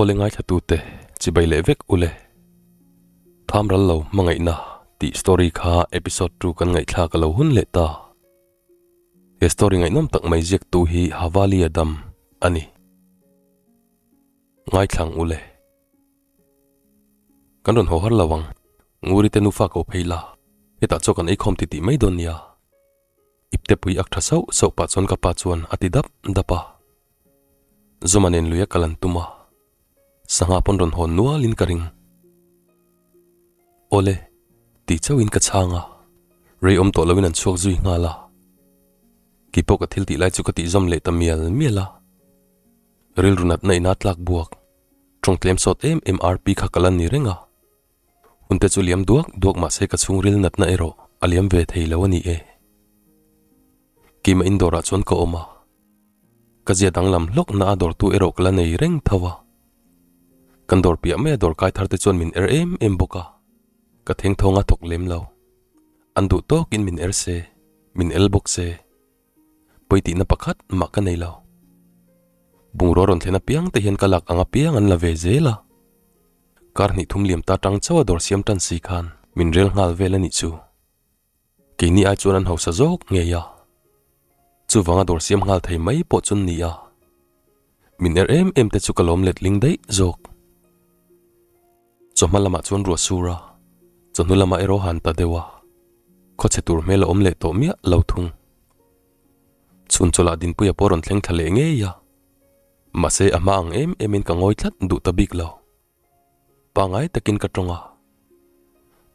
Awle ngaithlatute chibai leh vek ule. Tham ral lo hmangaihna tih story kha episode ii kan ngaihthlak a lo hun leh ta. He story ngaihnawm tak mai ziaktu hi Havali Adam a ni. Ngaithlang ule. Kan rawn haw har lo ang. Nguri te nufa ko phei la, hetah chaw kan eikhawm titih mai dawn nia. Iptepui ak tha sauh sauh pah chuan ka pa chuan a ti dap dap a. Zuma nen lui a kal an tum a, sangha pawn rawn hawn nual in ka ring. Awle, tih chauhin ka chhang a, rei awm tawh loin an chhuak zui nghal a. Keipawh ka thil tih lai chu ka tih zawm leh ta mial mial a. Rilru natna ina tlak buak, tawng tlem sawt em em RP kha ka la ni reng a. Hunte chu liam duak duak mahse ka chhungril natna erawh a liam ve thei lo a ni e. Keimah in dawrah chuan ka awm a, ka zia danglam hlawk na a dawrtu erawh ka la nei reng tho a. Kan dawr piah mai a dawr kai thar te chuan min er em em bawk a, ka thengthawng a thawk lem lo. An duh tawkin min er se, min el bawk se. Pawi tihna pakhat mah ka nei lo. Bungrua rawn thlen apiang te hian ka lak ang apiang an la ve zel a. Kar hnih thum liam ta tang chauh a dawr siam tan si khan min rel nghal vel a nih chu. Keini ai chuan an hausa zawk ngei a. Chuvanga dawr siam nghal thei mai pawh chu an ni a. Min er em em te chu ka lawm letling daih zawk. Chawhma lamah chuan ruah sur a, chawhnu lamah erawh han ta deuh a, khawchhe tur hmel a awm leh tawh miah lo thung. Chhun chawlh ah Dinpuia pawh rawn thleng thla leh ngei a, mahse a hma ang em em in ka ngawi tlat duh ta bik lo. Pangai takin ka tawng a,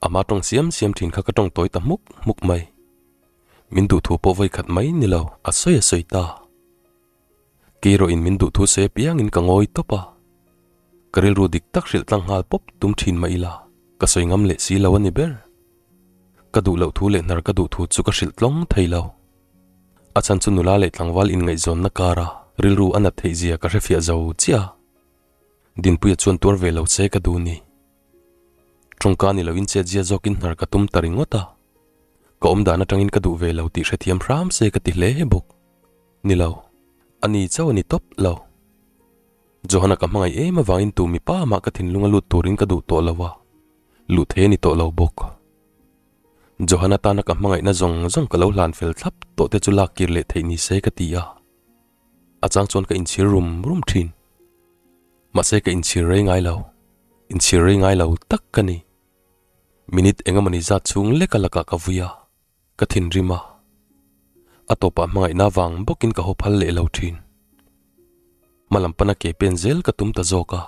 a hma tawng siam siam thin kha ka tawng tawi ta hmuk hmuk mai. Min duh thu pawh vawi khat mai ni lo, a sawi a sawi ta. Keirawhin min duh thu sawi apiangin ka ngawi tawp a, ka rilru dik tak hrilh tlang nghal pawp tum thin mah ila ka sawi ngam leh si lo a ni ber. Ka duh loh thu leh hnar ka duh thu chu ka hrilh tlawng thei lo. A chhan chu nula leh tlangval inngaihzawnna kara rilru a nat theih zia ka hrefiah zo chiah a, Dinpuia chuan tuar ve lo che ka duh ni. Tawngka ni loin chetzia zawkin hnar ka tum ta ringawt a, ka awmdan atangin ka duh ve lo tih hrethiam hram se ka ti hle bawk. Ni lo, a ni chauh a ni tawp lo. Johana ka hmangaih em avangin tu mipa mah ka thinlung a lut turin ka duh tawh lo a, luh thei a ni tawh lo bawk. Johana tana ka hmangaihna zawng zawng ka lo hlan fel thlap tawh te chu lak kir leh theih ni se ka ti a, a chang chuan ka inchhir rum rum thin. Mahse ka inchhir rei ngai lo, inchhir rei ngai lo tak ka ni. Minute engemawni zat chhung leka lakah ka vui a. Ka thinrim a, a tawpah hmangaihna vang bawkin ka haw phal leh lo thin. Hmalam pana ke pen zel ka tum ta zawk a,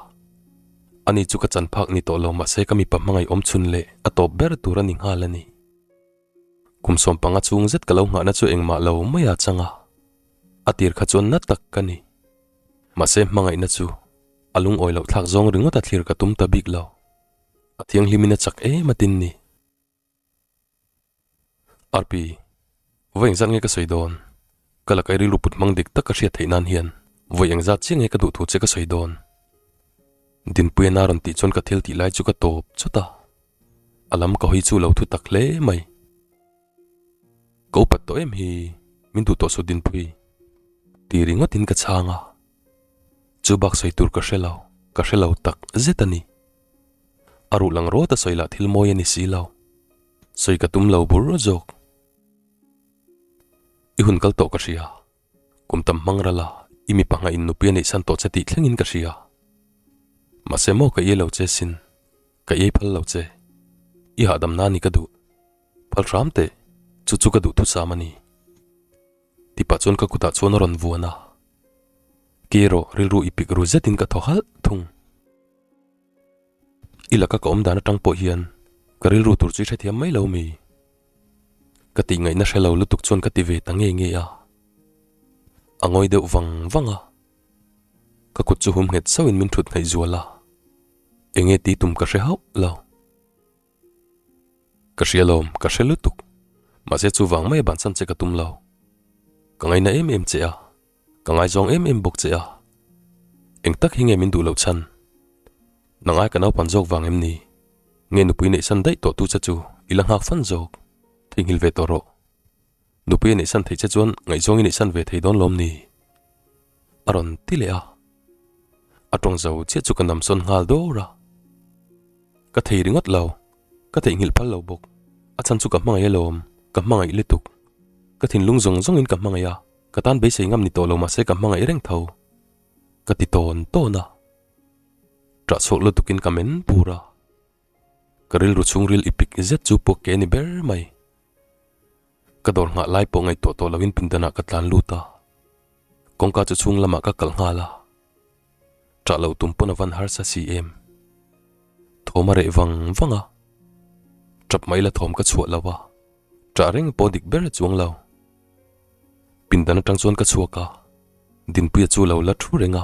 ani chu ka chan phak ni tawh lo mahse ka mipa hmangaih awm chhun leh a tawp ber tur a ni nghal a ni. Kum 15 chhung zet ka lo nghahna chu engmah lo mai a chang a, a tir kha chuan na tak ka ni. Mahse hmangaihna chu a lungawi loh thlak zawng ringawt a thlir ka tum ta bik lo. A thianghlimin a chak em a tin ni. RP, Vawi engzat nge ka sawi dawn? Ka la kai rilru put hmang dik tak ka hriat theih nan hian vawi engzat chiah nge ka duh thu che ka sawi dawn? Dinpuia na rawn tih chuan ka thil tih lai chu ka tawp chawt a, a lam ka hawi chu lo thu tak hle mai. Ka upat tawh em hi, min duh tawh suh Dinpui, ti ringawtin ka chhang a, chu bak sawi tur ka hre lo, ka hre lo tak zet a ni. A ruh lang rawt a sawi lah thil mawi a ni si lo. Sawi ka tum lo bur zawk. I hun kal tawh ka hria. Kum tam hmang ral a, i mipa nghah in nupui a neih san tawh che tih thlengin ka hria. Mahse maw ka iai lo che sin, ka iai phal lo che. I hahdam na ni ka duh. Phal hram teh, chu chu ka duh thusam a ni. Ti pah chuan ka kutah chuan a rawn vuan a. Ke erawh rilru i pik ru zetin ka thaw halh thung. I laka ka awm dan atang pawh hian ka rilru tur chu i hrethiam mai lo mi? Ka tih ngaihna hre lo lutuk chuan ka ti ve ta nge nge a. A ngawi deuh vang vang a. Ka kut chu hum nghet sauhin min thut hnaih zual a. Enge ti tum ka hre hauh lo. Ka hria lawm, ka hre lutuk. Mahse chuvang mai a bansan che ka tum lo. Ka ngaina em em che a. Ka ngaizawng em em bawk che a, eng tak hi nge min duh loh chhan? Nang ai ka naupan zawk vang em ni? Nge nupui neihsan daih tawh tu che chu i la nghak fan zawk? Theihnghilh ve tawh rawh. Nupui a neihsan theih che chuan ngaihzawng i neihsan ve thei dawn lawm ni? A rawn ti leh a. A tawng zo chiah chu ka nam sawn nghal dawr a. Ka thei ringawt lo, ka theihnghilh phal lo bawk. A chhan chu ka hmangaih alawm, ka hmangaih lutuk. Ka thinlung zawng zawngin ka hmangaih a, ka tan beisei ngam ni tawh lo mahse ka hmangaih reng tho. Ka ti tawn tawn a. Ṭah chhuak lutukin ka men pur a. Ka rilru chhungril i pik zet chu puak ke a ni ber mai. Ka dawr nghah lai pawh ngaihtuah tawh loin pindanah ka tlan lut a. Kawngka chu chhung lamah ka kalh nghal a. Ṭah loh tum pawn a van harsa si em. Thawm a reh vang vang a. Ṭap mai la thawm ka chhuah lo a. Ṭah reng pawh dik ber chuang lo. Pindan aṭang chuan ka chhuak a. Dinpuia chu lo la ṭhu reng a.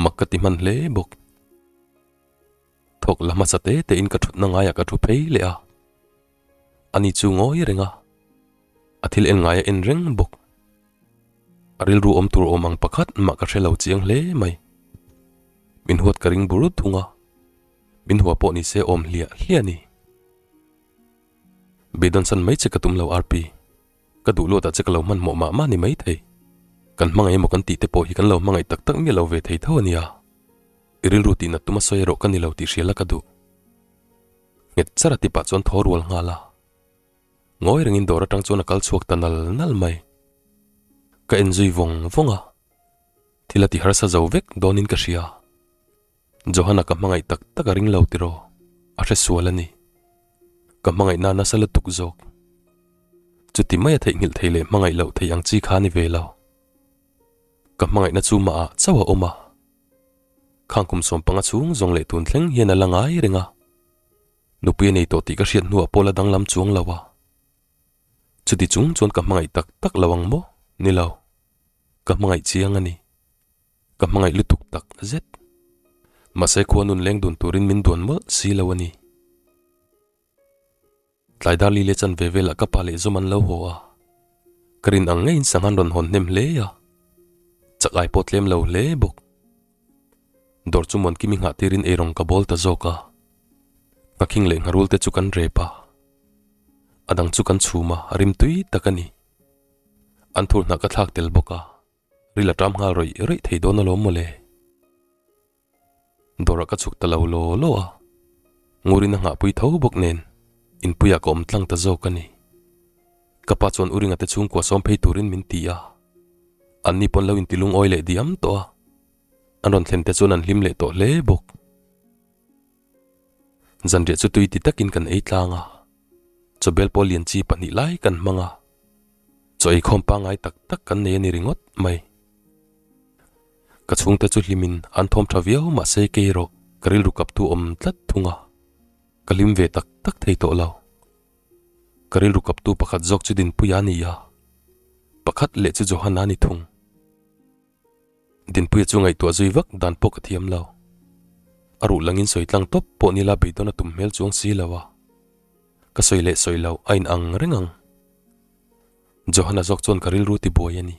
Mak ka ti hman hle bawk. Thawk la hmasa te te in ka thutna ngaiah ka thu phei leh a. Ani chu ngawi reng a. A thil en ngai a en reng bawk. A rilru awm tur awm ang pakhat mah ka hre lo chiang hle mai. Min huat ka ring bur thung a. Min hua pawh ni se awm hliah hliah a ni. Beidawnsan mai che ka tum lo RP. Ka duh luatah che ka lo hmanhmawh mah mah ni mai thei. Kan hmangaih emaw kan tih te pawh hi kan lo hmangaih tak tak miah lo ve thei tho a nia. I rilru tih nat tuma sawi erawh ka ni lo tih hria la ka duh. Nghet char a ti pah chuan thaw rual nghal a. Ngawi rengin dawr atang chuan a kal chhuak ta nal nal mai. Ka en zui vawng vawng a. Thil a ti harsa zo vek dawnin ka hria. Johanna ka hmangaih tak tak a ring lo tiraw? A hre sual a ni. Ka hmangaihna nasa lutuk zawk. Chuti mai a theihnghilh thei leh hmangaih loh thei ang chi kha a ni ve lo. Ka hmangaihna chu mah ah chauh a awm a. Khang kum sawmpanga chhung zawng leh tun thleng hian a la ngai reng a. Nupui a nei tawh tih ka hriat hnuah pawh la danglam chuang lo a. Chuti chung chuan ka hmangaih tak tak lo ang maw? Ni lo. Ka hmangaih chiang a ni. Ka hmangaih lutuk tak zet. Mahse khua nun leng dun turin min duan mawlh si lo a ni. Tlai dar li leh chan ve velah ka pa leh zawm an lo haw a. Ka rin ang ngeiin sanghan rawn hawn hnem hle a. Chak ai pawh tlem lo hle bawk. Dawr chu Muankimi nghah tirin eirawng ka bawl ta zawk a. Nghakhing leh ngharul te chu kan rep a. A dang chu kan chhum a, a rimtui tak a ni. An thur hnah ka thlak tel bawk a. Ril a ṭam nghal rawih rawih thei dawn alawm mawle. Dawrah ka chhuk ta lo law law a, Ngurin a nghahpui tho bawk nen inpuiah ka awm tlang ta zawk a ni. Ka pa chuan Uringa te chhungkua sawm phei turin min ti a, anni pawn lo inti lungawi leh diam tawh a, an rawn thlen te chuan an hlim leh tawh hle bawk. Zanriah chu tui ti takin kan ei tlang a, chawbel pawh lian chi pahnih lai kan hmang a, chaw eikhawm pangngai tak tak kan nei a ni ringawt mai. Ka chhungte chu hlimin an thawm tha viau mahse kei erawh ka rilru kaptu awm tlat thung a, ka hlim ve tak tak thei tawh lo. Ka rilru kaptu pakhat zawk chu Dinpuia a ni a, pakhat leh chu Johan a ni thung. Dinpuia chu ngaihtuah zui vak dan pawh ka thiam lo. A ruh langin sawi tlang tawp pawh nila beidawn a tum hmel chuang si lo a. Ka sawi leh sawi loh a in ang reng ang. Johanna zawk chuan ka rilru ti buai a ni.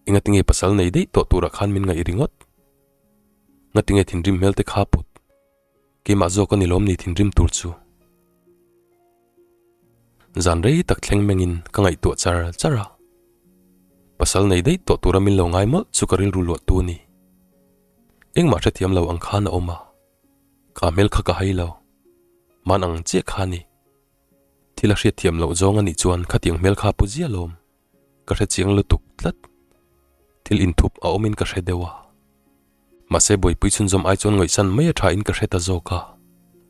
Engatinge pasal nei daih tawh turah khan min ngaih ringawt? Ngatinge thinrim hmel te kha put? Keimah zawk a ni lawm ni thinrim tur chu. Zan rei tak thleng mengin ka ngaihtuah char char a. Pasal nei daih tawh tura min lo ngai mawlh chu ka rilru luah tu a ni. Engmah hrethiam lo ang khan a awm a. Ka hmel kha ka hai lo. Man ang chiah kha a ni. Thil a hriatthiam loh zawng a nih chuan khatiang hmel kha pu zia lawm. Ka hre chiang lutuk tlat. Thil inthup a awmin ka hre deuh a. Mahse buaipui chhunzawm ai chuan ngaihsan mai a tha in ka hre ta zawk a.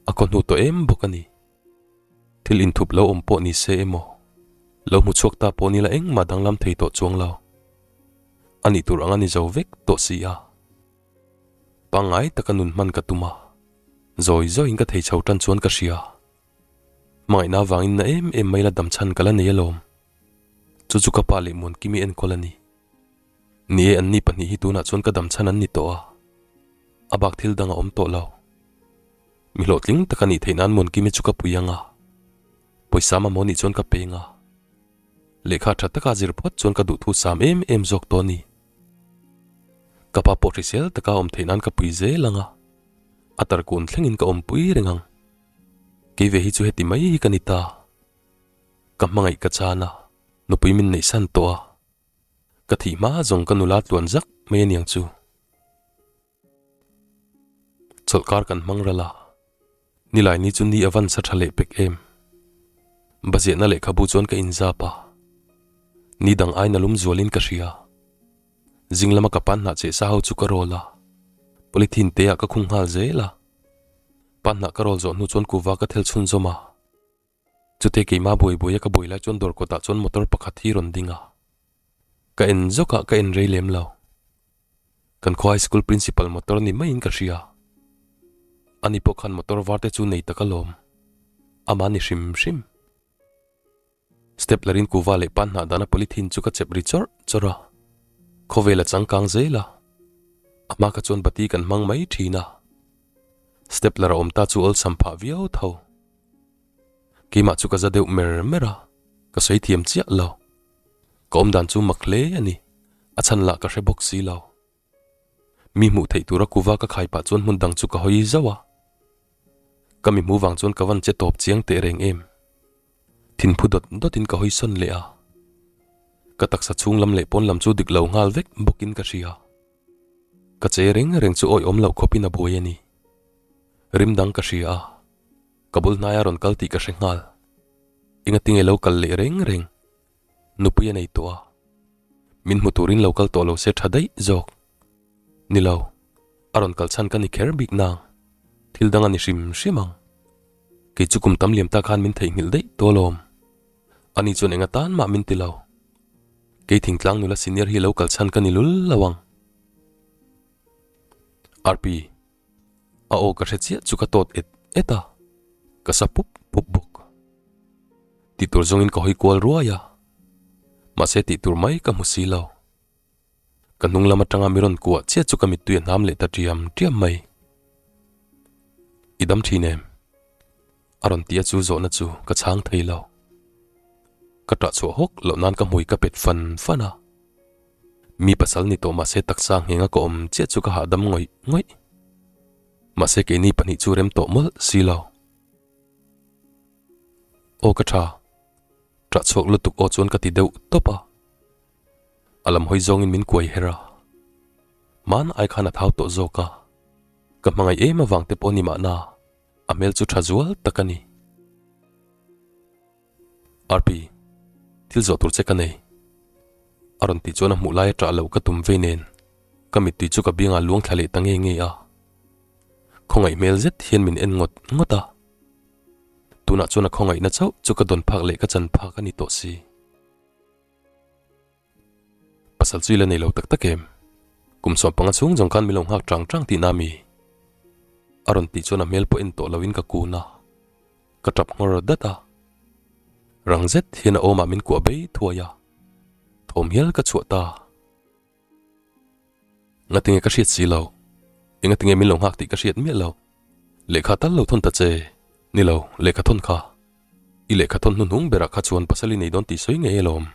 A khaw hnu tawh em bawk a ni. Thil inthup lo awm pawh ni se emaw, lo hmu chhuak ta pawh nila engmah danglam thei tawh chuang lo. A nih tur ang a ni zo vek tawh si a. Pangngai taka nun hman ka tum a. Zawi zawiin ka thei chho tan chuan ka hria. Hmangaihna avangin na em em mai la dam chhan ka la nei alawm. Chu chu ka pa leh Muankimi enkawl a ni. Ni e, anni pahnih hi tunah chuan ka dam chhan an ni tawh a. A bak thil dang a awm tawh lo. Mi hlawhtling tak a nih theih nan Muankimi chu ka pui ang a. Pawisa mamawh nih chuan ka peng a. Lehkha tha taka zir phawt chuan ka duhthu sam em em zawk tawh a ni. Ka pa pawh hrisel taka awm theih nan ka pui zel ang a. A tarkun thlengin ka awmpui reng ang. Kei ve hi chu heti mai hi ka ni ta. Ka hmangaih ka chan a, nupui min neihsan tawh a. Ka thih hma zawng ka nula tluan zak mai aniang chu. Chawlhkar kan hmang ral a, nilai ni chu ni a van sa tha leh pek em. Baziahna lehkhabu chuan ka inzap a, ni dang aina lum zualin ka hria. Zing lama ka pan hnah cheh sa ho chu ka rawl a, polythene te ah ka khung nghal zel a. Pan hnah ka rawl zawh hnu chuan kuva ka thel chhunzawm a. Chute keimah buai buaia ka buai lai chuan dawr kawtah chuan motor pakhat hi rawn ding a. Ka en zawk a, ka en rei lem lo. Kan khaw high school principal motor ni maiin ka hria. Ani pawh khan motor var te chu nei tak alawm. Amah ni hrim hrim. Step larin kuva leh pan hnah dana polythene chu ka chep ri chawrh chawrh a. Khawvel a changkang zel a. A hma kha chuan bati kan hmang mai thin a. Stepler a awm ta chu awlsam phah viau tho. Keimah chu ka za deuh mer mer a, ka sawi thiam chiah lo. Ka awm dan chu mak hle a ni, a chhan lah ka hre bawk si lo. Mi hmuh theih tura kuva ka khai pah chuan hmun dang chu ka hawi zauh a. Ka mi hmu vang chuan ka van che tawp chiang teh reng em. Thinphu dawt dawtin ka hawi sawn leh a. Ka taksa chhung lam leh pawn lam chu dik lo nghal vek bawkin ka hria. Ka che reng reng chu awih awm loh khawpin a buai a ni. Rim dang ka hria a, ka bul hnaia rawn kal tih ka hre nghal. Engatinge lo kal leh reng reng? Nupui a nei tawh a, min hmu turin lo kal tawh lo se tha daih zawk. Ni lo, a rawn kal chhan ka ni kher bik nang. Thil dang a ni hrim hrim ang. Kei chu kum tam liam ta khan min theihnghilh daih tawh alawm. Ani chuan enga tan mah min ti lo. Kei thingtlang nula senior hi lo kal chhan ka ni lul lo ang. RP, A aw ka hre chiah chu ka tawt et et a, ka sa pup pup bawk. Tih tur zawngin ka hawi kual ruai a, mahse tih tur mai ka hmu si lo. Ka hnung lam atanga mi rawn kuah chiah chu ka mittui a hnam leh ta tiam tiam mai. I dam thin em? A rawn ti a chu zawhna chu ka chhang thei lo. Ka tah chhuah hawk loh nan ka hmui ka pet fan fan a. Mi pasal ni tawh mahse taksa nghenga ka awm chiah chu ka hahdam ngawih ngawih. Mahse keini pahnih chu rem tawh mawlh si lo. Aw ka tha. Tah chhuak lutuk aw chuan ka ti deuh tawp a. A lam hawi zawngin min kuai her a. Hman ai khan a thau tawh zawk a. Ka hmangaih em avang te pawh ni mahna a hmel chu tha zual tak a ni. RP, thil zawh tur che ka nei. A rawn tih chuan a hmuh laia ṭah loh ka tum vei nen ka mittui chu ka biangah luang thla leh ta nge nge a. Khawngaih hmel zet hian min en ngawt ngawt a. Tunah chuan a khawngaihna chauh chu ka dawn phak leh ka chan phak a ni tawh si. Pasal chu i la nei lo tak tak em? Kum 15 chhung zawng khan min lo nghak chang chang tihna mi? A rawn tih chuan a hmel pawh en tawh loin ka kun a, ka tap nghawr dat a. Rang zet hian a awmah min kuah bei thuai a, thawm hial ka chhuah ta. Ngatinge ka hriat si lo? Engatinge min lo nghak tih ka hriat miah lo. Lehkha tal lo thawn ta che. Ni lo, lehkha thawn kha. I lehkha thawn hnuhnung berah kha chuan pasal i nei dawn tih sawi ngei alawm.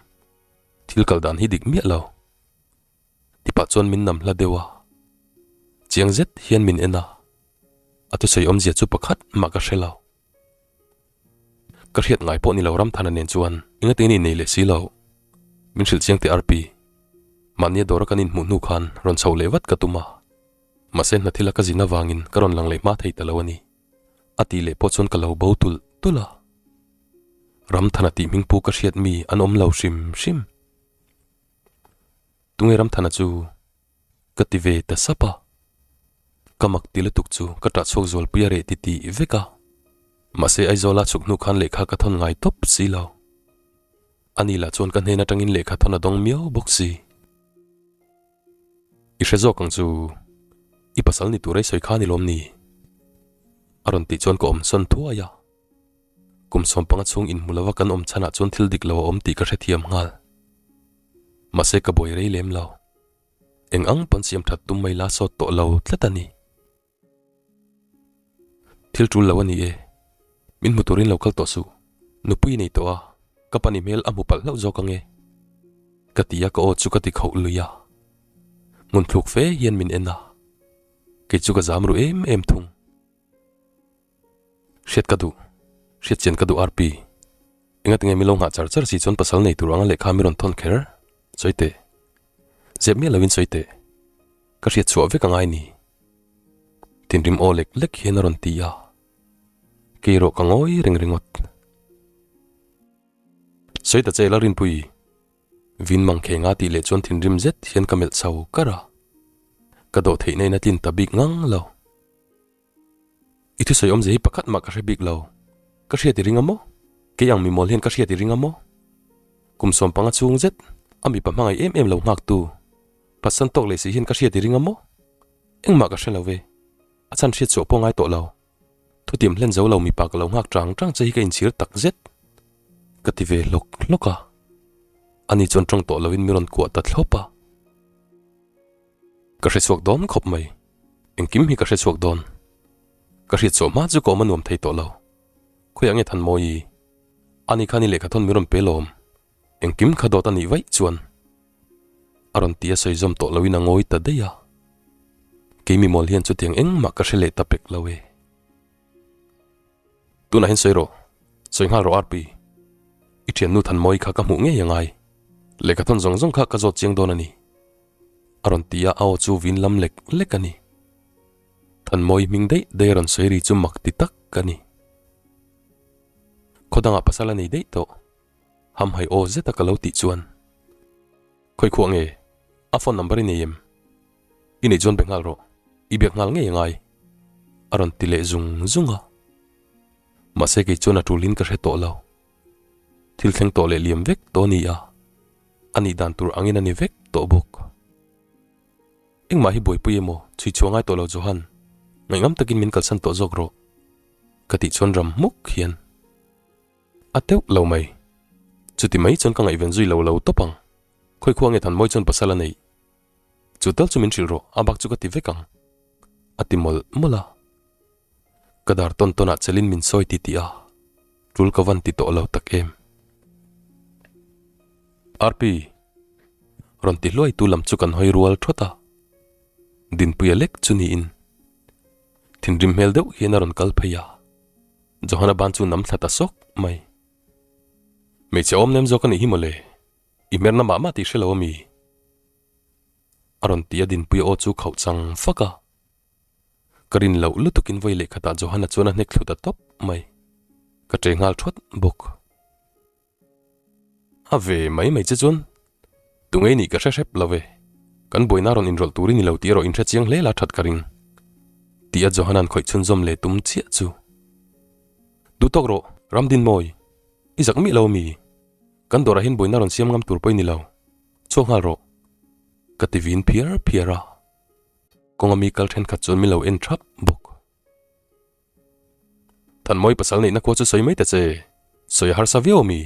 Thil kal dan hi dik miah lo. Tipah chuan min nam hla deuh a. Chiang zet hian min en a. A thusawi awmzia chu pakhat mah ka hre lo. Ka hriat ngai pawh ni lo Ramthana nen chuan engatin in nei leh si lo. Min hrilh chiang teh Arpi. Mahnia dawra kan inhmuh hnu khan rawn chhoh leh vat ka tum a. Mahse hna thila ka zin avangin ka rawn lang leh hma thei ta lo a ni. A tih leh pawh chuan ka lo bo tulh tulh a. Ramthana tih hming pu ka hriat mi an awm lo hrim hrim. Tunge Ramthana chu? Ka ti ve ta sap a. Ka mak ti lutuk chu ka ṭah chhuak zualpui a reh ti tih vek a. Mahse Aizawla chhuk hnu khan lehkha ka thawn ngai tawp si lo. Ani lah chuan ka hnen atangin lehkha thawn a dawng miau bawk si. I hre zawk ang chu i pasal ni tur ei sawi kha ni lawm ni? A rawn tih chuan ka awm sawn thuai a. Kum 15 chhung inhmu lova kan awm chhanah chuan thil dik lo a awm tih ka hrethiam nghal. Mahse ka buai rei lem lo. Eng ang pawn siam that tum mai la sawt tawh lo tlat a ni. Thil tul lo a ni e. Min hmu turin lo kal tawh suh. Nupui i nei tawh a, ka pa ni hmel a hmu palh hlauh zawk ang e. Ka ti a ka aw chu ka ti khauh lui a. Hmun thluk fe hian min en a. Kei chu ka zam ru em em thung. Hriat ka duh. Hriat chian ka duh RP. Engatinge min lo nghah char char si chuan pasal nei tur anga lehkha mi rawn thawn kher? Sawi teh. Zep miah loin sawi teh. Ka hriat chhuah vek angai ni. Thinrim aw lek lek hian a rawn ti a, kei erawh ka ngawi reng ringawt. Sawi ta che Lalrinpui, Vin mang khenga tih leh chuan thinrim zet hian ka melh chho kar a, ka dawh theihna in a tlin ta bik ngang lo. I thusawi awmzia hi pakhat mah ka hre bik lo. Ka hriat i ring a maw? Kei ang mimawl hian ka hriat i ring a maw? Kum 15 chhung zet a mipa hmangaih em em lo nghaktu phatsan tawk leh si hian ka hriat i ring a maw? Engmah ka hre lo ve. A chhan hriat chhuah pawh ngai tawh lo. Thutiam hlen zo lo mipa ka lo nghak chang chang che hi ka inchhir tak zet. Ka ti ve hlawk hlawk a. Ani chuan tawng tawh loin mi rawn kuah ta thlawp a. Ka hre chhuak dawn khawp mai. Engkim hi ka hre chhuak dawn. Ka hriat chhuah hma chu ka awm a nuam thei tawh lo. Khawiah nge Thanmawi? Ani khan i lehkha thawn min rawn pe lawm. Engkim kha dawt a nih vaih chuan. A rawn ti a sawi zawm tawh loin a ngawi ta daih a. Kei mimawl hian chutiang engmah ka hre leh ta pek lo e. Tunah hian sawi rawh, sawi nghal rawh Arpi. I thiannu Thanmawi kha ka hmuh ngei a ngai. Lehkha thawn zawng zawng kha ka zawt chiang dawn a ni. A rawn ti a, a aw chu vin lam lek lek a ni. Thanmawi hming daih daih a rawn sawi ri chu mak ti tak a ni. Khaw dangah pasal a nei daih tawh. Hamhai aw zeta ka lo tih chuan. Khawi khuah nge? A phone number i nei em? I neih chuan be nghal rawh. I biak nghal ngei a ngai. A rawn ti leh zung zung a. Mahse kei chuan a tulin ka hre tawh lo. Thil thleng tawh leh liam vek tawh a ni a. A nih dan tur angin a ni vek tawh bawk. Engmah hi buaipui emaw chhui chhuah ngai tawh lo Johan, ngaihngam takin min kalsan tawh zawk rawh. Ka tih chuan ram hmuk hian a teuh lo mai. Chuti mai chuan ka ngaihven zui lo lo tawp ang. Khawi khua nge Thanmawi chuan pasal a neih? Chu tal chu min hrilh rawh, a bak chu ka ti vek ang. A ti mawlh mawlh a. Ka dar tawn tawnah chelin min sawi ti tih a, tul ka van ti tawh lo tak em. Arpi, rawn ti hluai tu lam chu kan hawi rual thawt a, Dinpuia lek chu niin thinrim hmel deuh hian a rawn kal phei a, Johana ban chu nam thla ta sawk mai. Hmeichhe awm nem zawk a nih hi mawle, i hmerna mah mah tih hre lo ami? A rawn ti a Dinpuia aw chu khauh chang fak a. Ka rin loh lutukin vawi leh khatah Johanna chuan a hnek thlu ta tawp mai. Ka ṭe nghal ṭhawt bawk. A ve mai mai che chuan tungei nih ka hre hrep lo ve. Kan buaina rawn inrawlh tur i ni lo tih erawh inhre chiang hle la ṭhat ka ring. Tih a Johanna'n khawih chhunzawm leh tum chiah chu. Duh tawk rawh, Ramdinmawi. I zak miah lo a mi? Kan dawrah hian buaina rawn siam ngam tur pawh i ni lo. Chhuak nghal rawh. Ka ti vin phiar phiar a. Kawnga mi kal thenkhat chuan min lo en thap bawk. Thanmawi pasal neihna khua chu sawi mai ta che, sawi a harsa viau ami?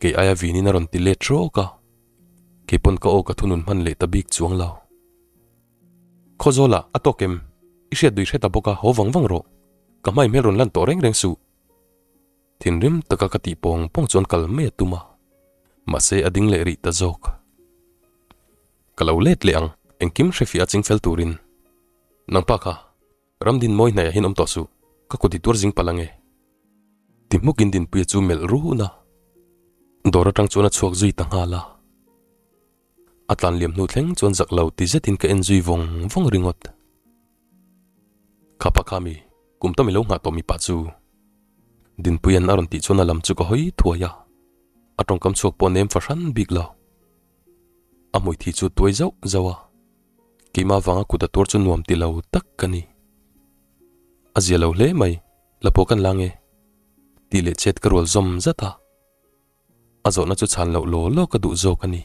Kei aia vinin a rawn ti let rawk a, kei pawn ka aw ka thunun hman leh ta bik chuang lo. Khawzawlah a tawk em? I hriat dui hre ta bawk a, haw vang vang rawh. Ka hmai hmel rawn lan tawh reng reng suh. Thinrim taka ka tih pawng pawng chuan kal mai a tum a, mahse a ding leh rih ta zawk. Ka lo let leh ang, engkim hrefiah a chingfel turin. Nangpa kha, Ramdin mawi hnaiah hian awm tawh suh, ka kut i tuar zing palh ange. Ti hmukin Dinpuia chu melh run a, dawr atang chuan a chhuak zui ta nghal a. A tlan liam hnu thleng chuan zak lo ti zetin ka en zui vawng vawng ringawt. Khapa kha mi, kum tam i lo nghah tawh mipa chu. Dinpuia'n a rawn tih chuan a lam chu ka hawi thuai a, a tawngkam chhuak pawh a nem fahran bik lo. A hmui thi chu tuai zauh zauh a, keimah vanga kut a tuar chu nuam ti lo tak ka ni. A zia lo hle mai, la pawh kan la nge? Tih leh chet ka rual zawm zat a. A zawhna chu chhan loh law law ka duh zawk a ni.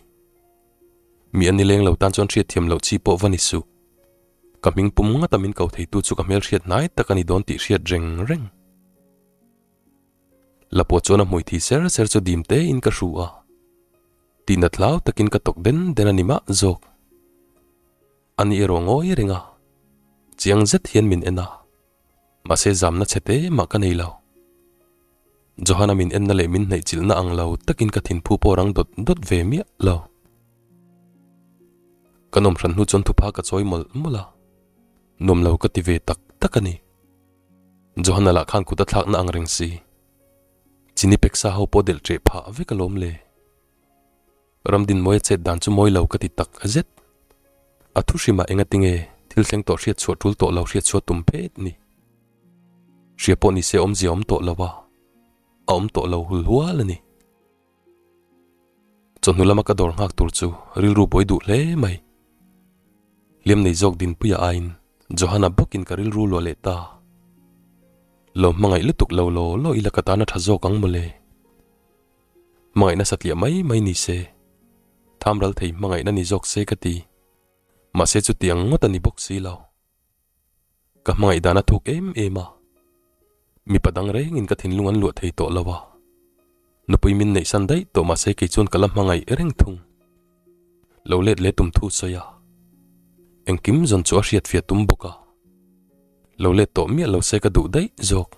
Mi a nileng lo tan chuan hriatthiam loh chi pawh va ni suh. Ka hming pum ngata min ko theitu chu ka hmelhriat hnai tak a ni dawn tih hriat reng reng. Lapua chuan a hmui thi ser ser chu dim tein ka hru a. Tihna tlau takin ka tawk den den a ni mah zawk. A ni erawh ngawi reng a. Chiang zet hian min en a. Mahse zamna chhe te mah ka nei lo. Johanna min enna leh min hnaih chilhna ang lo takin ka thinphu pawh rang dawt dawt ve miah lo. Ka nawm hran hnu chuan thupha ka chawi mawlh mawlh a, nuam lo ka ti ve tak tak a ni. Johanna lah khan kut a thlakna ang reng si. Chini peksa ho pawh delh ṭeh phah vek alawm le. Ramdinmawia chet dan chu mawi lo ka ti tak zet. A thu hrimah enga tinge? Thil thleng tawh hriat chhuah tul tawh lo hriat chhuah tum phet ni. Hria pawh nise awmzia awm tawh lo a, a awm tawh lo hul hual a ni. Chawhnu lama ka dawr nghak tur chu rilru buai duh hle mai. Hliam nei zawk Dinpuia aiin Johanna bawkin ka rilru luah leh ta. Lo hmangaih lutuk lo law law ila ka tan a tha zawk ang mawle. Hmangaihna satliah mai mai ni se, thamral thei hmangaihna ni zawk se ka ti. Mahse chutiang ngawt a ni bawk si lo. Ka hmangaih dan a thuk em em a, mipa dang rengin ka thinlung an luah thei tawh lo a, nupui min neihsan daih tawh mahse kei chuan ka la hmangaih reng thung. Lo let leh tum thu sawi a, engkim zawn chu a hriatfiah tum bawk a, lo let tawh miah lo se ka duh daih zawk.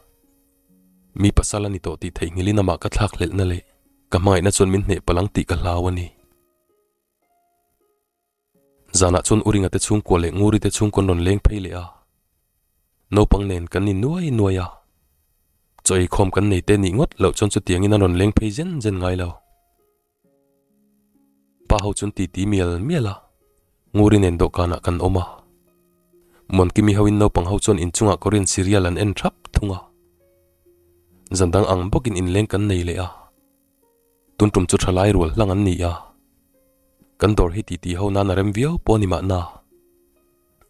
Mi pasal a ni tawh tih theihnghilhin amah ka thlak hlelhna leh ka hmangaihna chuan min hneh palh ang tih ka hlau a ni. Zanah chuan Uringa te chhungkua leh Nguri te chhungkaw an rawn leng phei leh a, naupang nen kan ni nuai nuai a, chaw eikhawm kan nei te nih ngawt loh chuan chutiangin an rawn leng phei zen zen ngai lo. Pa ho chuan titi mial mial a, Nguri nen dawhkanah kan awm a, Muankimi hoin naupang ho chuan inchungah Korean serial an en thap thung a, zan dang ang bawkin inleng kan nei leh a. Tun tum chu thalai rual hlang an ni a, kan dawr hi titi ho nan a rem viau pawh a ni mahna.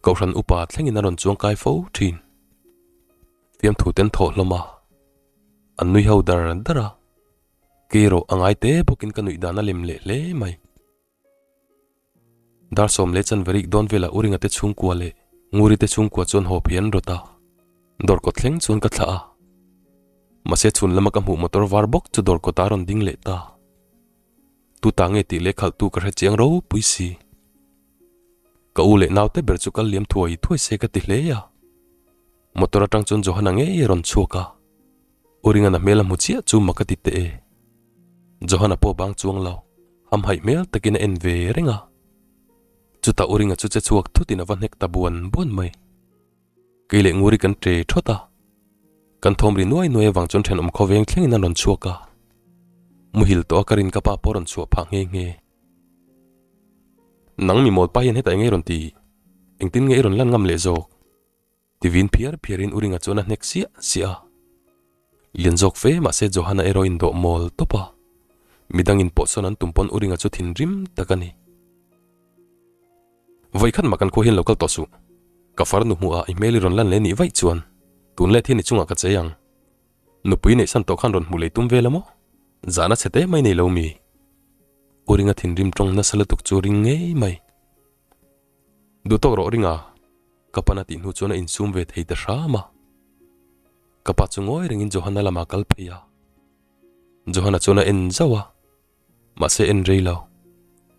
Kohhran upa thlengin a rawn chuang kai fo thin. Fiamthu ten thawh hlawm a, an nui ho dar dar a, kei erawh a ngai te bawkin ka nuih dan a lem leh hle mai. Dar sawm leh chanve rik dawn velah Uringa te chhungkua leh Nguri te chhungkua chuan haw phei an rawt a, dawr kawt thleng chuan ka thlah a. Mahse chhun lama ka hmuh motor var bawk chu dawr kawtah a rawn ding leh ta. Tu ta nge tih leh khalhtu ka hre chiang ropui si. Ka u leh naute ber chu kal liam thuai thuai se ka ti hle a. Motor atang chuan Johana ngei a rawn chhuak a, Uringan a hmel a hmu chiah chu mak a ti teh e. Johana pawh bang chuang lo, hamhaih hmel takin a en ve reng a. Chutah Uringa chu che chhuak thutin a va hnek ta buan buan mai. Kei leh Nguri kan ṭe ṭhawt a. Kan thawm ri nuai nuai avang chuan ṭhenawm khawveng thlengin an rawn chhuak a. Muhil tawh a ka rin ka pa pawh a rawn chhuah phah nghe nghe. Nang mi mawl pa hian hetah eng nge i rawn ti? Engtin nge i rawn lan ngam leh zawk? Ti vin phiar phiarin U Ringa chuan a hnek siah siah a. Lian zawk fe mahse Johana erawh in dawh mawl tawp a. Midangin pawh sawn an tum pawn U Ringa chu thinrim tak a ni. Vawi khat mah kan khua hian lo kal tawh suh. Ka farnu hmuh ah i hmel i rawn lan leh nih vaih chuan tun let hian i chungah ka chei ang. Nupui neih san tawh khan rawn hmuh lei tum vel a maw? Zahna chhe te mai nei lo mi? U Ringa thinrim tawng nasa lutuk chu ring ngei mai. Duh tawk rawh Ringa. Ka pan a tih hnu chuan a insum ve thei ta hram a. Ka pa chu ngawi rengin Johana lamah kal phei a. Johana chuan a en zauh a, mahse en rei lo,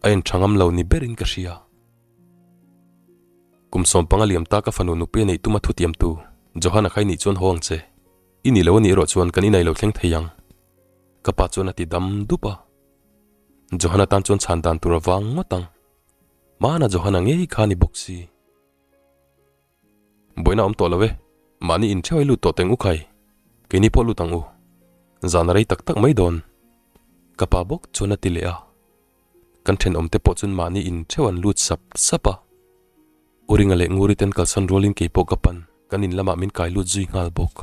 a en tha ngam lo ni berin ka hria. Kum sawmpanga liam ta ka fanu nupui a neih tuma thutiam tu Johana kha i nih chuan haw ang che. I nih lo a nih erawh chuan kan inai lo thleng thei ang. Ka pa chuan a ti dam dup a. Johana tan chuan chhan dan tur a vang ngawt ang. Hmana Johana ngei kha ni bawk si. Buaina awm tawh lo e, mahni intheuh ai lut tawh teng u khai, keini pawh lut ang u. Zan a rei tak tak mai dawn. Ka pa bawk chuan a ti leh a. Kan thenawm te pawh chuan mahni intheuh an lut sap sap a. U Ringa leh Nguri ten kalsan rualin kei pawh ka pan, kan in lamah min kai lut zui nghal bawk.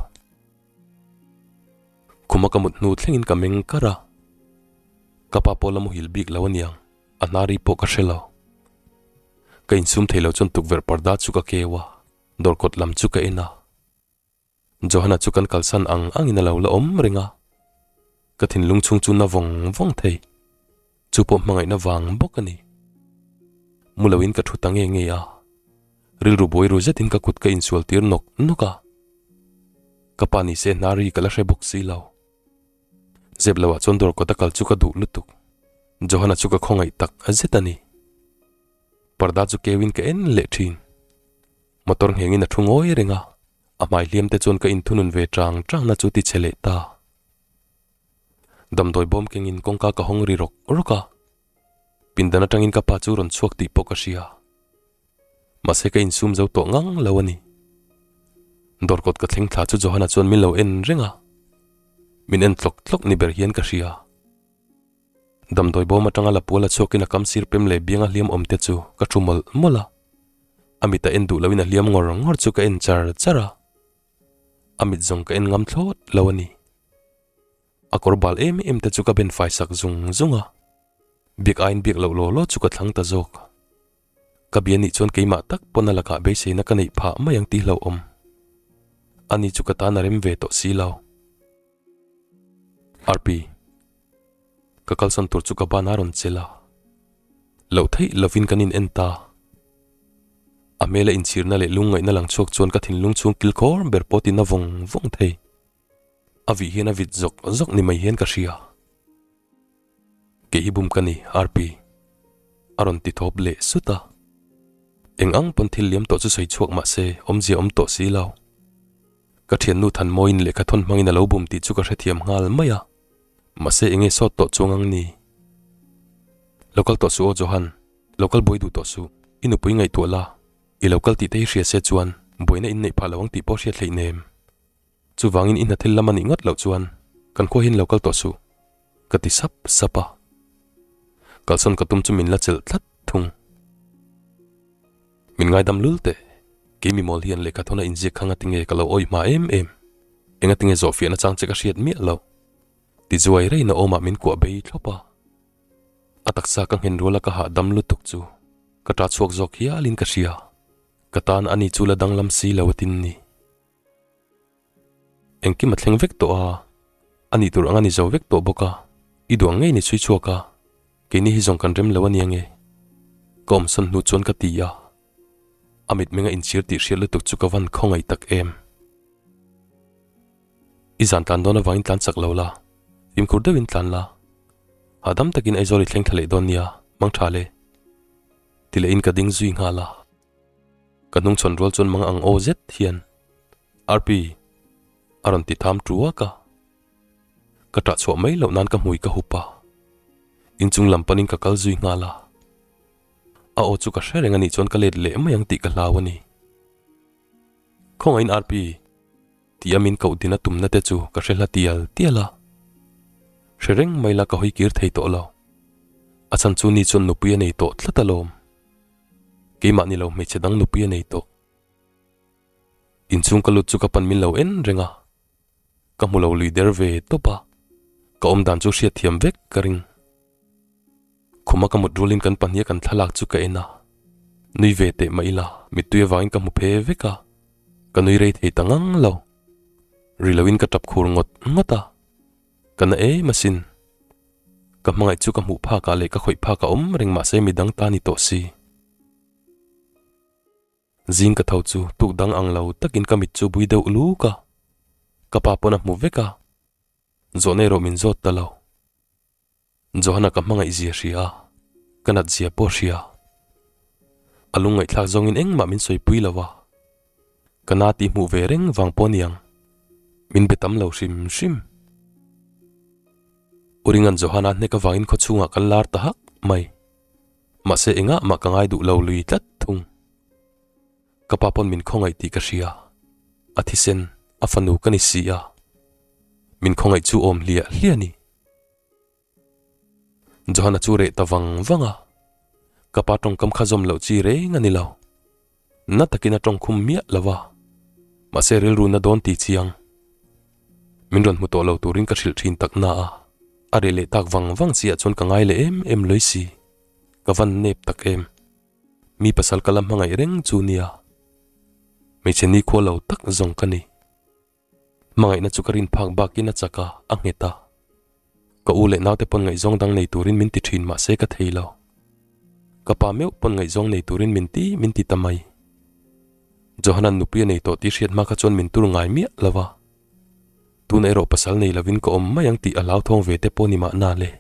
Khuma ka mut hnu thlengin ka meng kar a. Ka pa pawh la muhil bik lo aniang. A hna ri pawh ka hre lo. Ka insum thei lo chuan tukverh parda chu ka keu a, dawr kawt lam chu ka en a. Johana chu kan kalsan ang angin a lo la awm reng a. Ka thinlung chhung chu na vawng vawng thei. Chu pawh hmangaihna vang bawk a ni. Mu loin ka thu ta nge nge a. Rilru buai ru zetin ka kut ka insual tir nawk nawk a. Ka pa ni se hna ri ka la hre bawk si lo. Zep loah chuan dawr kawt a kal chu ka duh lutuk. Johana chu ka khawngaih tak zet a ni. Parda chu keuin ka en leh thin. Motor nghengin a thu ngawi reng a, a hmai hliam te chuan ka inthunun ve chang changna chu ti che leh ta. Damdawi bawm kengin kawngka ka hawng ri rawk rawk a. Pindan atangin ka pa chu rawn chhuak tih pawh ka hria. Mahse ka insum zo tawh ngang lo a ni. Dawr kawt ka thleng thla chu Johana chuan min lo en reng a. Min en tlawk tlawk ni ber hian ka hria. Damdawi bawm atanga la pual a chhuakin a kam sir pem leh bianga hliam awm te chu ka thu mawlh mawlh a. A mita en duh loin a hliam ngawr ngawr chu ka en char char a, a mit zawng ka en ngam thlawt lo a ni. A kawr bal em em te chu ka ben fai sak zung zung a, biak aiin biak loh law law chu ka thlang ta zawk. Ka bia nih chuan keimah tak pawn a lakah beiseina ka neih phah mai ang tih hlauhawm. Ani chu ka tan a rem ve tawh si lo. Arpi. Ka kalsan tur chu ka ban a rawn chelh a, loh theih lovin kan in en ta. A hmela inchhirna leh lungngaihna lang chhuak chuan ka thinlung chhung kilkhawr ber pawh tina vawng vawng thei. A vih hian a vit zawk zawk ni mai hian ka hria. Kei hi bum ka ni, Arpi. A rawn ti thawp leh sut a. Eng ang pawn thil liam tawh chu sawi chhuak mah se awmzia awm tawh si lo. Ka thiannu Thanmawiin lehkha thawn hmangin a lo bum tih chu ka hrethiam nghal mai a. Mahse enge sawt tawh chuang ang ni? Lo kal tawh suh aw Johan, lo kal buai duh tawh suh, i nupui ngaihtuah la, i lo kal tih te hi hria se chuan buaina in neih phah lo ang tih pawh hriat hleih nem. Chuvangin i hna thil lam a nih ngawt loh chuan kan khua hian lo kal tawh suh, ka ti sap sap a. Kalsawn ka tum chu min la chelh tlat thung. Min ngaidam lul teh, kei mi mawl hian lehkha thawna inziak kha ngatinge ka lo awih hma em em, engatinge zawhfiahna chang che ka hriat miah loh. Ti zuai reina awmah min kuah bei thlawp a, a taksa ka nghen ruala ka hahdam lutuk chu ka ṭah chhuak zawk hialin ka hria, ka tan ani chu la danglam si lo a tin ni. Engkim a thleng vek tawh a, a nih tur ang a ni zo vek tawh bawk a, i duh ang ngei ni chhui chhuak a, keini hi zawng kan rem lo a nia nge? Ka awmsawn hnu chuan ka ti a, a mitmenga inchhir tih hriat lutuk chu ka van khawngaih tak em. I zan tlan dawn avangin tlan chak lo la, fimkhur deuhin tlan la, hahdam takin Aizawl i thleng thla leh dawn nia, mang tha le. Ti lehin ka ding zui nghal a. Ka hnungchhawn rual chuan mang ang aw zet hian, Arpi! a rawn ti tham tuak a. Ka ṭah chhuah mai loh nan ka hmui ka hup a. Inchung lam panin ka kal zui nghal a. A aw chu ka hre reng a nih chuan ka let leh mai ang tih ka hlau a ni. Khawngaihin Arpi! Tih a min koh din a tumna te chu ka hre hla tial tial a. Hre reng mai la ka hawi kir thei tawh lo. A chhan chu ni chuan nupui a nei tawh tlat alawm. Keimah ni lo hmeichhe dang nupui a nei tawh. Inchhung ka lut chu ka pan min lo en reng a. Ka hmu lo lui der ve tawp a. Ka awm dan chu hriatthiam vek ka ring. Khuma ka mut rualin kan pahniha kan thlalak chu ka en a. Nui ve teh mah ila mittui avangin ka hmu phe vek a. Ka nui rei thei ta ngang lo. Ri loin ka tap khur ngawt ngawt a. Ka na em asin. Ka hmangaih chu ka hmuh phakah leh ka khawih phakah awm reng mahse midang ta ni tawh si. Zing ka tho chu tuk dang ang lo takin ka mit chu bui deuh luk a. Ka pa pawn a hmu vek a. Zawhna erawh min zawt ta lo. Johanna ka hmangaih zia hria a, ka nat zia pawh hria. A lungngaihthlak zawngin engmah min sawipui lo a, ka na tih hmuh ve reng vang pawh aniang min be tam lo hrim hrim. U Ringa'n Johanna hnek avangin khawchhungah kan lar ta hak mai. Mahse engah mah ka ngai duh lo lui tlat thung. Ka pa pawn min khawngaih tih ka hria, a thisen, a fanu ka ni si a, min khawngaih chu awm hliah hliah a ni. Johanna chu reh ta vang vang a, ka pa tawngkam kha zawm loh chi reng a ni lo. Na takin a tawngkhum miah lo a, mahse rilru na dawn ti chiang. Min rawn hmu tawh lo turin ka hrilh thin tak na a, a reh leh tak vang vang chiah chuan ka ngai leh em em lawih si. Ka van nep tak em. Mi pasal ka la hmangaih reng chu nia. Hmeichhe nikhua lo tak zawng ka ni. Hmangaihna chu ka rin phak bakin a chak a, a nghet a. Ka u leh naute pawn ngaihzawng dang nei turin min ti thin mahse ka thei lo. Ka pa meuh pawn ngaihzawng nei turin min ti min ti ta mai. Johanan nupui a nei tawh tih hriat hma kha chuan min tur ngai miah lo a. Tuna erawh pasal nei lovin ka awm mai ang tih a hlauthawng ve te pawh ni mahna le.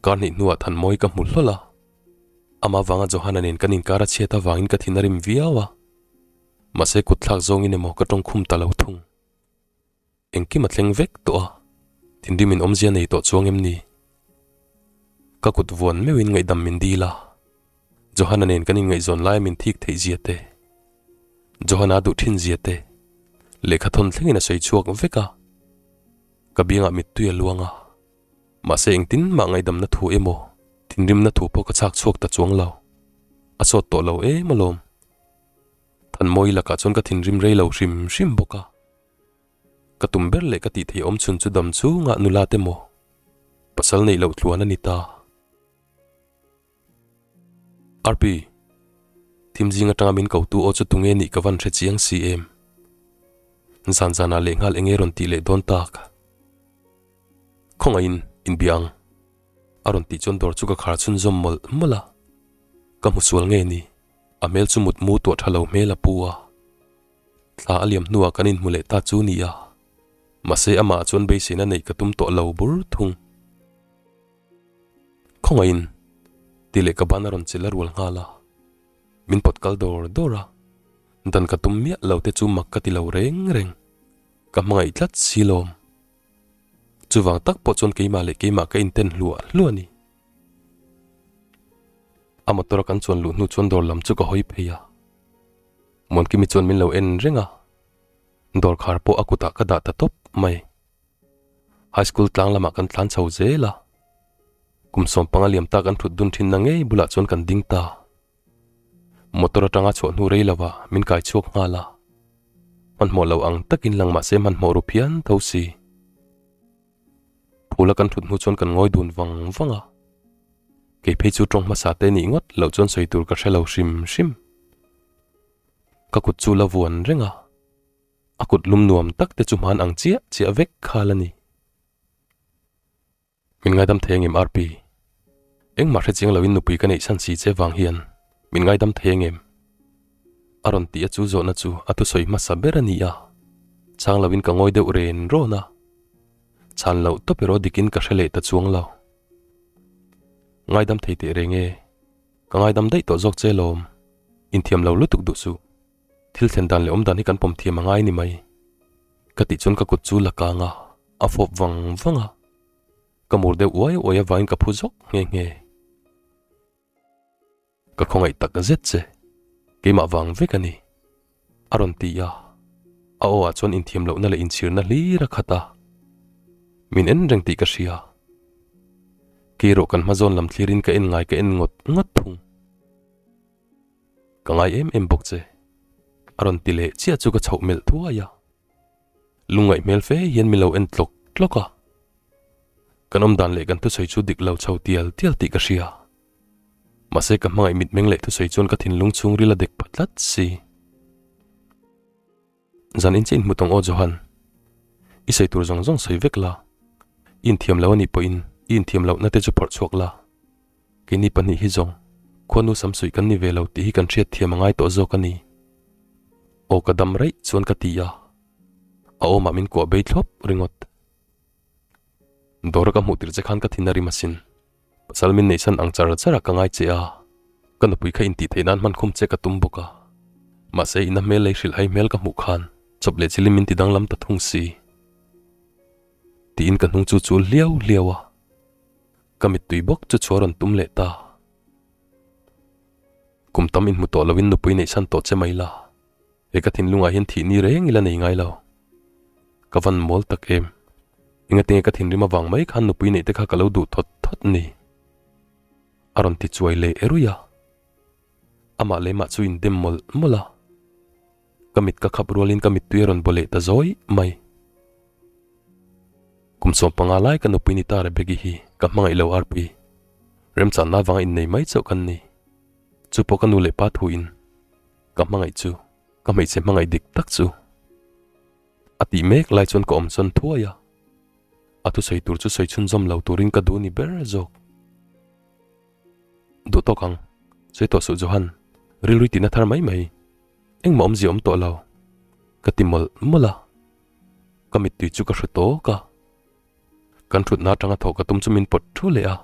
Kar hnih hnuah Thanmawi ka hmu hlawl a, amah vanga Johanna nen kan inkar a chhiat avangin ka thin a rim viau a, mahse kut thlak zawngin emaw ka tawngkhum ta lo thung. Engkim a thleng vek tawh a, thinrim in awmzia nei tawh chuang em ni? Ka kut vuan meuhin ngaihdam min dil a, Johanna nen kan inngaihzawn laia min thik theih zia te, Johanna duh thin zia te, lehkha thawn thlengin a sawi chhuak vek a. Ka biangah mittui a luang a, mahse engtin mah ngaihdamna thu emaw thinrimna thu pawh ka chhak chhuak ta chuang lo. A sawt tawh lo em alawm. Thanmawi lakah chuan ka thinrim rei lo hrim hrim bawk a. Ka tum ber leh ka tih theih awm chhun chu dam chungah nula te maw pasal neih loh tluan a ni ta. Arpi, thim zing atanga min kotu aw chu tunge nih ka van hre chiang si em? Zan zanah lehnghal enge rawn tih leh dawn tak? Khawngaihin inbia ang. A rawn tih chuan dawr chu ka khar chhunzawm mawlh mawlh a. Ka hmu sual nge ni? A hmel chu mutmu tuah tha lo hmel a pu a. Thla a liam hnuah kan inhmu leh ta chu ni a. Mahse amah chuan beiseina neih ka tum tawh lo bur thung. Khawngaihin tih leh ka ban a rawn chilh a rual nghal a. Min pawt kal dawr dawr a. Dan ka tum miah lo te chu mak ka ti lo reng reng. Ka hmangaih tlat si lawm. Chuvang tak pawh chuan keimah leh keimah ka inten hluah hluah a ni. A motor a kan chuan luh hnu chuan dawr lam chu ka hawi phei a. Muankimi chuan min lo en reng a. Dawr khar pawh a kutah ka dah ta tawp mai. High school tlang lamah kan tlan chho zel a. Kum sawmpanga liam ta kan thut dun thinna ngei bulah chuan kan ding ta. Motor atanga chhuah hnu rei lova min kai chhuak nghal a. Hmanhmawh lo ang takin lang mahse hmanhmawh ru phian tho si. Phula kan thut hnu chuan kan ngawi dun vang vang a. Kei phei chu tawng hmasa te nih ngawt loh chuan sawi tur ka hre lo hrim hrim. Ka kut chu la vuan reng a. A kut lum nuam tak te chu hman ang chiah chiah vek khal a ni. Min ngaidam thei angem RP? Engmah hre chiang loin nupui ka neih chhan si che vang hian min ngaidam thei angem? A rawn tih a chu zawhna chu a thusawi hmasa ber a ni a, chhang loin ka ngawi deuh ren rawn a, chhan loh tawp erawh dikin ka hre leh ta chuang lo. Ngaidam thei teh reng e, ka ngaidam daih tawh zawk che lawm, inthiam lo lutuk duh suh. Thil thlen dan leh awm dan hi kan pawm thiam a ngai ni mai. Ka tih chuan ka kut chu la kang a, a fawp vang vang a. Ka mur deuh uai uai avangin ka phu zawk nghe nghe. Ka khawngaih tak zet che, keimah vang vek a ni. A rawn ti a, a aw ah chuan inthiam lohna leh inchhirna hlir a khat a. Min en reng tih ka hria. Kei erawh kan hmazawn lam thlirin ka en ngai ka en ngawt ngawt thung. Ka ngai em em bawk che. A rawn ti leh chiah chu ka chhoh melh thuai a. Lungngaih hmel fe hian min lo en tlawk tlawk a. Kan awm dan leh kan thusawi chu dik lo chho tial tial tih ka hria. Mahse ka hmangaih mitmeng leh thusawi chuan ka thinlung chhungril a dek pha tlat si. Zan in che inhmu tawng aw Johan. I sawi tur zawng zawng sawi vek la. I inthiam lo a nih pawhin i inthiam lohna te chu phawrh chhuak la. Keini pahnih hi zawng khuanu samsuih kan ni ve lo tih hi kan hriat thiam a ngai tawh zawk a ni. Aw ka dam raih chuan ka ti a. A awmah min kuah bei thlawp ringawt. Dawra ka hmuh tir che khan ka thin a rim asin. Pasal min neihsan ang char char ah ka ngai che a, ka nupui kha intih theih nan hman khum che ka tum bawk a. Mahse ina hmel lei hrilh hai hmel ka hmuh khan chawp leh chilin min ti danglam ta thung si. Tiin ka hnung chu chul hliau hliau a, ka mittui bawk chu chhuah rawn tum leh ta. Kum tam inhmu tawh loin nupui neihsan tawh che mai la. He ka thinlungah hian thih ni reng ila nei ngai lo. Ka van mawl tak em. Engatinge ka thinrim avang mai khan nupui neih te kha ka lo duh thawt thawt ni. A rawn ti chuai leh erui a. Amah leh mah chu indem mawlh mawlh a. Ka mit ka khap rualin ka mittui a rawn baw leh ta zawi mai. Kum 15 lai ka nupui ni ta Rebeki hi ka hmangaih lo arpui. Remchanna avanga innei mai chauh kan ni. Chu pawh ka nu leh pa thuin Ka hmangaih chu, ka hmeichhe hmangaih dik tak chu. A tih mek lai chuan ka awm sawn thuai a, a thusawi tur chu sawi chhunzawm lo turin ka duh ni ber zawk. Duh tawk ang, sawi tawh suh Johan, rilrui tihna thar mai mai, engmah awmzia awm tawh lo, ka ti mawlh mawlh a, ka mittui chu ka hru tawk a, kan thutna atanga thawh ka tum chu min pawt thu leh a.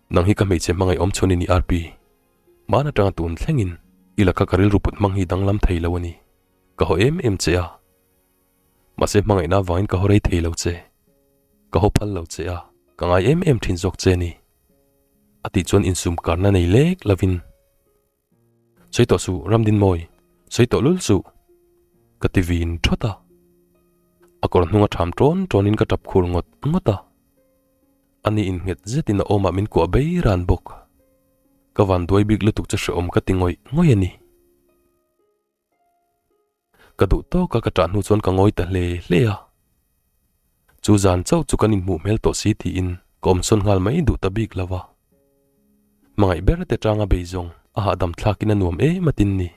Nang hi ka hmeichhe hmangaih awm chhun i ni RP. Hmaan atanga tun thlengin i laka ka rilru put hmang hi danglam thei lo a ni. Ka haw em em che a. Mahse hmangaihna avangin ka haw rei thei lo che. Ka haw phal lo che a, ka ngai em em thin zawk che a ni. A tih chuan insum karna nei lek lovin, Sawi tawh suh Ramdinmawi, sawi tawh lul suh! Ka ti vin thawt a. A kawr hnung a tham tawn tawnin ka tap khur ngawt ngawt a. Ani innghet zetin a awmah min kuah bei ran bawk. Ka van duai bik lutuk chu hrehawm ka ti ngawih ngawih a ni. Ka duh tawk a ka ṭah hnu chuan ka ngawi ta hle hle a. Chu zan chauh chu kan inhmuh hmel tawh si tiin ka awmsawn nghal mai duh ta bik lo a. Hmangaih ber te tanga bei zawng a hahdam thlakin a nuam em a tin ni.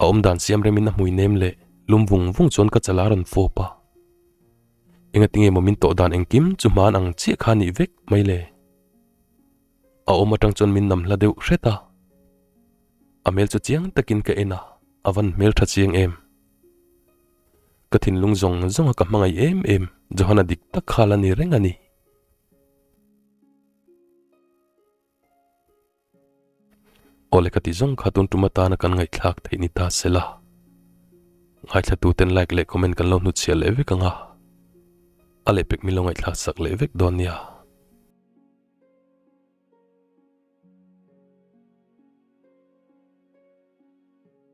A awmdan siam remin a hmui nem leh lum vung vung chuan ka chala rawn fawp a. Engatinge maw min tawh dan engkim chu hman ang chiah kha nih vek mai le. A awm atang chuan min nam hla deuh hret a. A hmel chu chiang takin ka en a, a van hmel tha chiang em. Ka thinlung zawng zawng a ka hmangaih em em Johanna dik tak kha la ni reng a ni. Awle ka ti zawng kha tun tum atana kan ngaihthlak theih ni ta se la. Ngaithla tu ten like leh comment kan lo hnutchhiah leh vek ang a. A lehpek min lo ngaihthlak sak leh vek dawn nia.